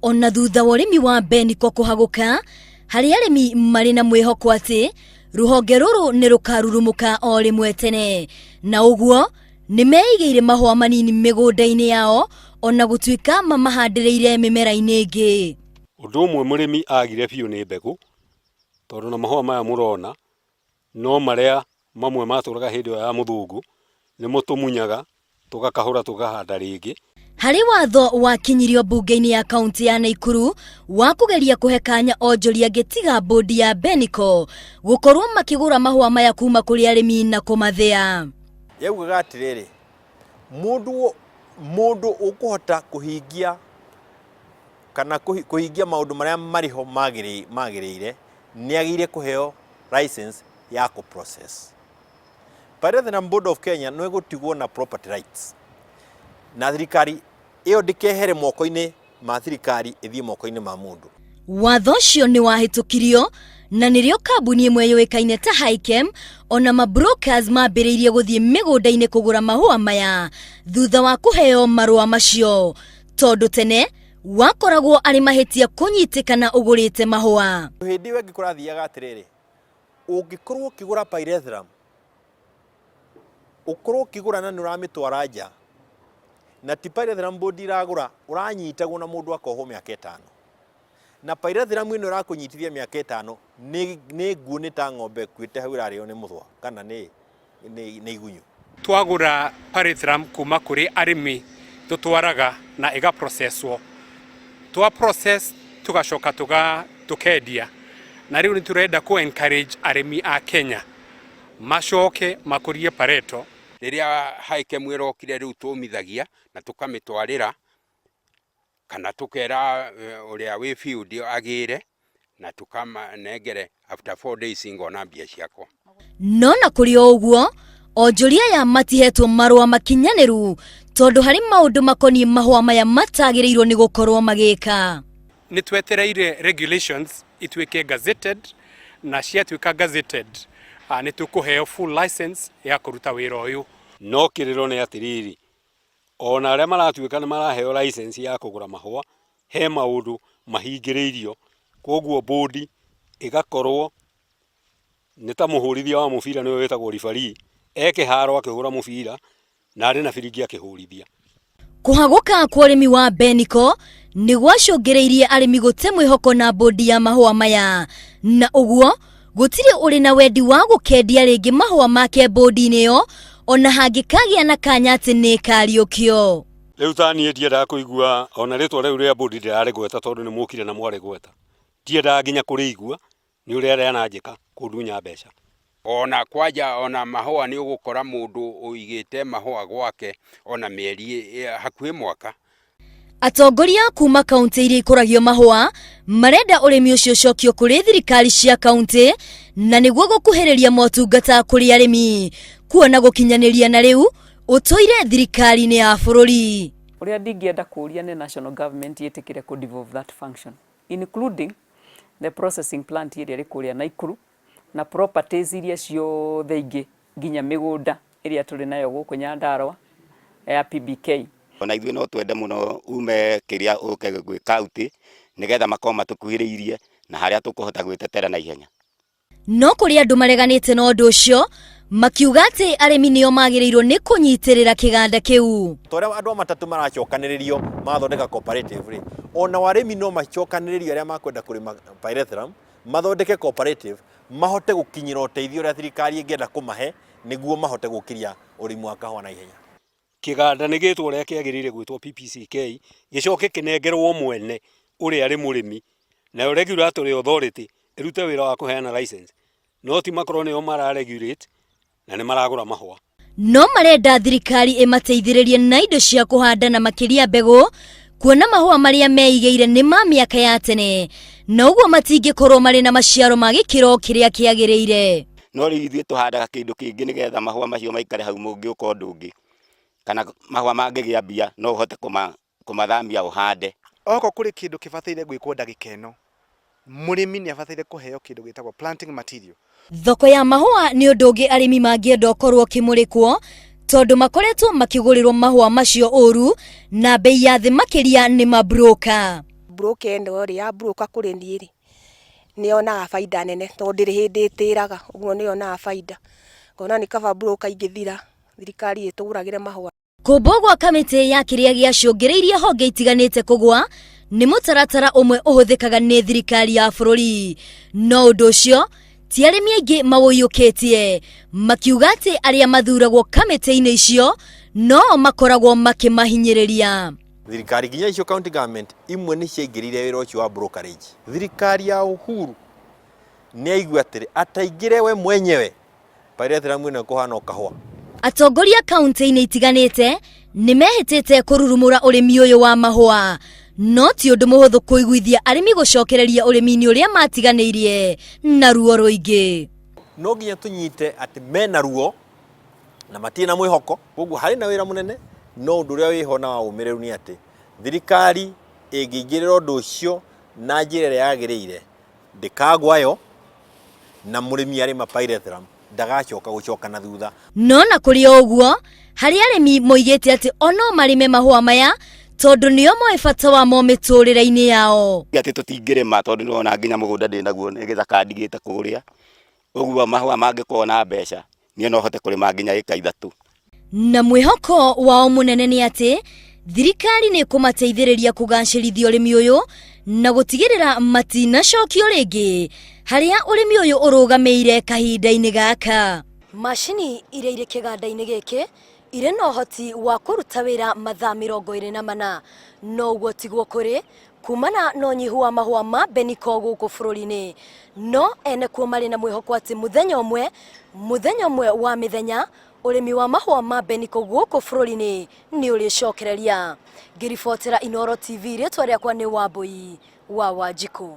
Ona thutha wa ũrĩmi wa Beniko kũhagũka, harĩ arĩmi marĩ na mwĩhoko atĩ rũhonge rũrũ nĩ rũkarurumũka o rĩmwe tene, na ũguo nĩ meigĩire mahũa manini mĩgũnda-inĩ yao ona gũtuĩka mamahandĩrĩire mĩmera-inĩ ĩngĩ. Ũndũ ũmwe mũrĩmi agire biũ nĩ mbegũ, tondũ na mahũa maya mũrona no marĩa mamwe matũraga hĩndĩ ĩyo ya mũthũngũ, nĩmo tũmunyaga tũgakahũra tũkahanda rĩngĩ. Harĩ watho wakinyirio mbunge-inĩ ya kaunti ya Naikuru wa kũgeria kũhe kanya onjoria angĩ tiga bodi ya Beniko gũkorwo makĩgũra mahũa maya kuma kũrĩ arĩmi na kũmathĩa. Yaugaga atĩrĩrĩ, mũndũ mũndũ ũkũhota kũhingia kana kũhingia maũndũ marĩa marĩho magĩrĩire nĩ agĩrĩire kũheo license ya kũ process. Pyrethrum Board of Kenya no ĩgũtigwo na property rights na thirikari ĩyo ndĩkehere moko-inĩ ma thirikari ĩthiĩ moko-inĩ ma mũndũ. Watho ũcio nĩ wahĩtũkirio na nĩrĩo kambuni ĩmwe yũĩkaine ta Hikem ona mabrokers mambĩrĩirie gũthiĩ mĩgũnda-inĩ kũgũra mahũa maya thutha wa kũheo marũa macio, tondũ tene wakoragwo arĩ mahĩtia kũnyitĩkana ũgũrĩte mahũa. Hĩndĩ ĩyo ĩngĩ kũrathiaga atĩrĩrĩ, ũngĩkorwo ũkĩgũra pyrethrum, ũkorwo ũkĩgũra na nĩ ũramĩtwara nja, na ti pyrethrum board iragũra, ũranyitagwo na mũndũ akohwo mĩaka ĩtano. Na pyrethrum ĩno ĩrakũnyitithia mĩaka ĩtano nĩ nĩ nguũ, nĩ ta ng'ombe ĩkuĩte hau ĩrarĩo nĩ mũthwa kana nĩ nĩ nĩ igunyũ. Twagũra pyrethrum kuma kũrĩ arĩmi, tũtwaraga na ĩga processwo, twa process tũgacoka tũkendia. Na rĩu nĩ tũrenda kũ encourage arĩmi a Kenya macoke makũrie pareto. Rĩrĩa Hikem ĩrokire, rĩu tũmithagia na tũkamĩtwarĩra kana tũkera ũrĩa wĩ field agĩre na tũkamanengere after 4 days ngona mbia ciakwa. No na kũrĩ o ũguo, onjoria aya matihetwo marũa makinyanĩru tondũ harĩ maũndũ makoniĩ mahũa maya matagĩrĩirwo nĩ gũkorwo magĩka. Nĩ twetereire regulations ituĩke gazetted, na ciatuĩka gazetted nĩ tũkũheo full license ya kũruta wĩra ũyũ. No kĩrĩro nĩ atĩrĩrĩ, ona arĩa maratuĩka nĩ maraheo license ya kũgũra mahũa, he maũndũ mahingĩrĩirio, koguo bodi ĩgakorwo nĩ ta mũhũrithia wa mũbira, nĩwe wĩtagwo referee, e kĩharo akĩhũra mũbira na arĩ na biringi akĩhũrithia. Kũhagũka kwa ũrĩmi wa Beniko nĩ gwacũngĩrĩirie arĩmi gũte mwĩhoko na bodi ya mahũa maya, na ũguo gũtirĩ ũrĩ na wendi wa gũkendia rĩngĩ mahũa make bodi-inĩ ĩyo ona hangĩkagĩa na kanya atĩ nĩ ĩkariũkio. Rĩu ta niĩ ndiendaga kũigua ona rĩtwa rĩu rĩa bodi, ndĩrarĩgweta tondũ nĩ mũkire na mwarĩgweta, ndiendaga nginya kũrĩigua nĩ ũrĩa rĩananjĩka kũndunya mbeca. Ona kwanja ona mahũa nĩ ũgũkora mũndũ ũigĩte mahũa gwake ona mĩeri hakuhĩ mwaka. Atongoria kuma kaunti iria ikũragio mahũa marenda ũrĩmi ũcio ũcokio kũrĩ thirikari cia kaunti na nĩguo gũkuhĩrĩria motungata kũrĩ arĩmi, kuona gũkinyanĩria na rĩu ũtũire thirikari-inĩ ya bũrũri. Ũrĩa ndingĩenda kũũria nĩ national government ĩtĩkĩre kũ devolve that function, including the processing plant ĩrĩa ĩrĩ kũrĩa Naikuru na properties iria ciothe ingĩ, nginya mĩgũnda ĩrĩa tũrĩ nayo gũkũ Nyandarua ya PBK. Ona ithuĩ no twende mũno ume kĩrĩa ũke gwĩ kaunti nĩgetha makorwo matũkuhĩrĩirie na harĩa tũkũhota gwĩtetera na ihenya. No kũrĩ andũ mareganĩte na ũndũ ũcio, makiuga atĩ arĩmi nĩo magĩrĩirwo nĩ kũnyitĩrĩra kĩganda kĩu. Ta ũrĩa andũ a matatũ maracokanĩrĩrio magathondeka cooperative rĩ, ona arĩmi no macokanĩrĩrio arĩa makwenda kũrĩma pyrethrum mathondeke cooperative, mahote gũkinyĩra ũteithio ũrĩa thirikari ĩngĩenda kũmahe nĩguo mahote gũkĩria ũrĩmi wa kahũa na ihenya. Kĩganda nĩ gĩtwo ũrĩa kĩagĩrĩire gwĩtwo, PPCK, gĩcoke kĩnengerwo mwene ũrĩa arĩ mũrĩmi, nayo regulatory authority ĩrute wĩra wa kũheana license, no ti makorwo nĩo mara regulate na nĩ maragũra mahũa. No marenda thirikari ĩmateithĩrĩrie na indo cia kũhanda na makĩria mbegũ, kuona mahũa marĩa meigĩire nĩ ma mĩaka ya tene na ũguo matingĩkorwo marĩ na maciaro ma gĩkĩro kĩrĩa kĩagĩrĩire. No rĩu ithuĩ tũhandaga kĩndũ kĩngĩ nĩgetha mahũa macio maikare hau. Mũngĩũka ũndũ ũngĩ kana mahũa mangĩgĩa mbia, no ũhote kũmathamia ũhande. Okorwo kũrĩ kĩndũ kĩbataire gwĩkwo ndagĩka ĩno, mũrĩmi nĩ abataire kũheo kĩndũ gĩtagwo planting material. Thoko ya mahũa nĩ ũndũ ũngĩ arĩmi mangĩenda ũkorwo ũkĩmũrĩkwo, tondũ makoretwo makĩgũrĩrwo mahũa macio ũru na bei ya thĩ makĩria nĩ mabroka. Broker ĩno rĩ, ya broker kũrĩ niĩ rĩ, nĩ yonaga baida nene tondũ ndĩrĩ hĩndĩ ĩtĩraga, ũguo nĩ yonaga baida. Ngona nĩ kaba broker ingĩthira, thirikari ĩtũgũragĩre mahũa. Kũmbwo gwa kamĩtĩ ya kĩrĩa gĩacũngĩrĩirie honge itiganĩte kũgwa nĩ mũtaratara ũmwe ũhũthĩkaga nĩ thirikari ya bũrũri. No ũndũ ũcio ti arĩmi aingĩ maũiyũkĩtie, makiuga atĩ arĩa mathuragwo kamĩtĩ-inĩ icio no makoragwo makĩmahinyĩrĩria. Thirikari nginya icio county government imwe nĩ ciaingĩrĩire wĩra ũcio wa brokerage. Thirikari ya Uhuru nĩ yaigua atĩrĩ ataingĩre we mwenyewe pyrethrum ĩno ĩkũhana o kahũa. Atongoria kaunti-inĩ itiganĩte nĩ mehĩtĩte kũrurumũra ũrĩmi ũyũ wa mahũa, no ti ũndũ mũhũthũ kũiguithia arĩmi gũcokereria ũrĩmi-inĩ ũrĩa matiganĩirie na ruo rũingĩ. No nginya tũnyite atĩ mena ruo na matirĩ na mwĩhoko, koguo harĩ na wĩra mũnene, no ũndũ ũrĩa wĩho na wa ũmĩrĩru nĩ atĩ thirikari ĩngĩingĩrĩra ũndũ ũcio na njĩra ĩrĩa yagĩrĩire ndĩkagwa yo, na mũrĩmi arĩma pyrethrum ndagacoka gũcoka na thutha. No na kũrĩ o ũguo, harĩ arĩmi moigĩte atĩ o no marĩme mahũa maya tondũ nĩo moĩ bata wamo mĩtũrĩre-inĩ yao. Atĩ tũtingĩrĩma tondũ nĩwona nginya mũgũnda ndĩnaguo nĩ gĩthaka ndigĩte kũrĩa, ũguo mahũa mangĩkorwo na mbeca niĩ no hote kũrĩma nginya ĩka ithatũ. Na mwĩhoko wao mũnene nĩ atĩ thirikari nĩ ĩkũmateithĩrĩria kũgacĩrithia ũrĩmi ũyũ na gũtigĩrĩra matinacokio rĩngĩ harĩa ũrĩmi ũyũ ũrũgamĩire kahinda-inĩ gaka. Macini iria irĩ kĩganda-inĩ gĩkĩ irĩ na ũhoti wa kũruta wĩra mathaa 24, no ũguo tiguo kũrĩ kumana na ũnyihu wa mahũa ma Beniko gũkũ bũrũri-inĩ. No ene kuo marĩ na mwĩhoko atĩ mũthenya ũmwe, mũthenya ũmwe wa mĩthenya, ũrĩmi wa mahũa ma Beniko gũkũ bũrũri-inĩ nĩ ũrĩcokereria. Ngĩribotera Inooro TV, rĩtwa rĩakwa nĩ Wambũi wa Wanjikũ.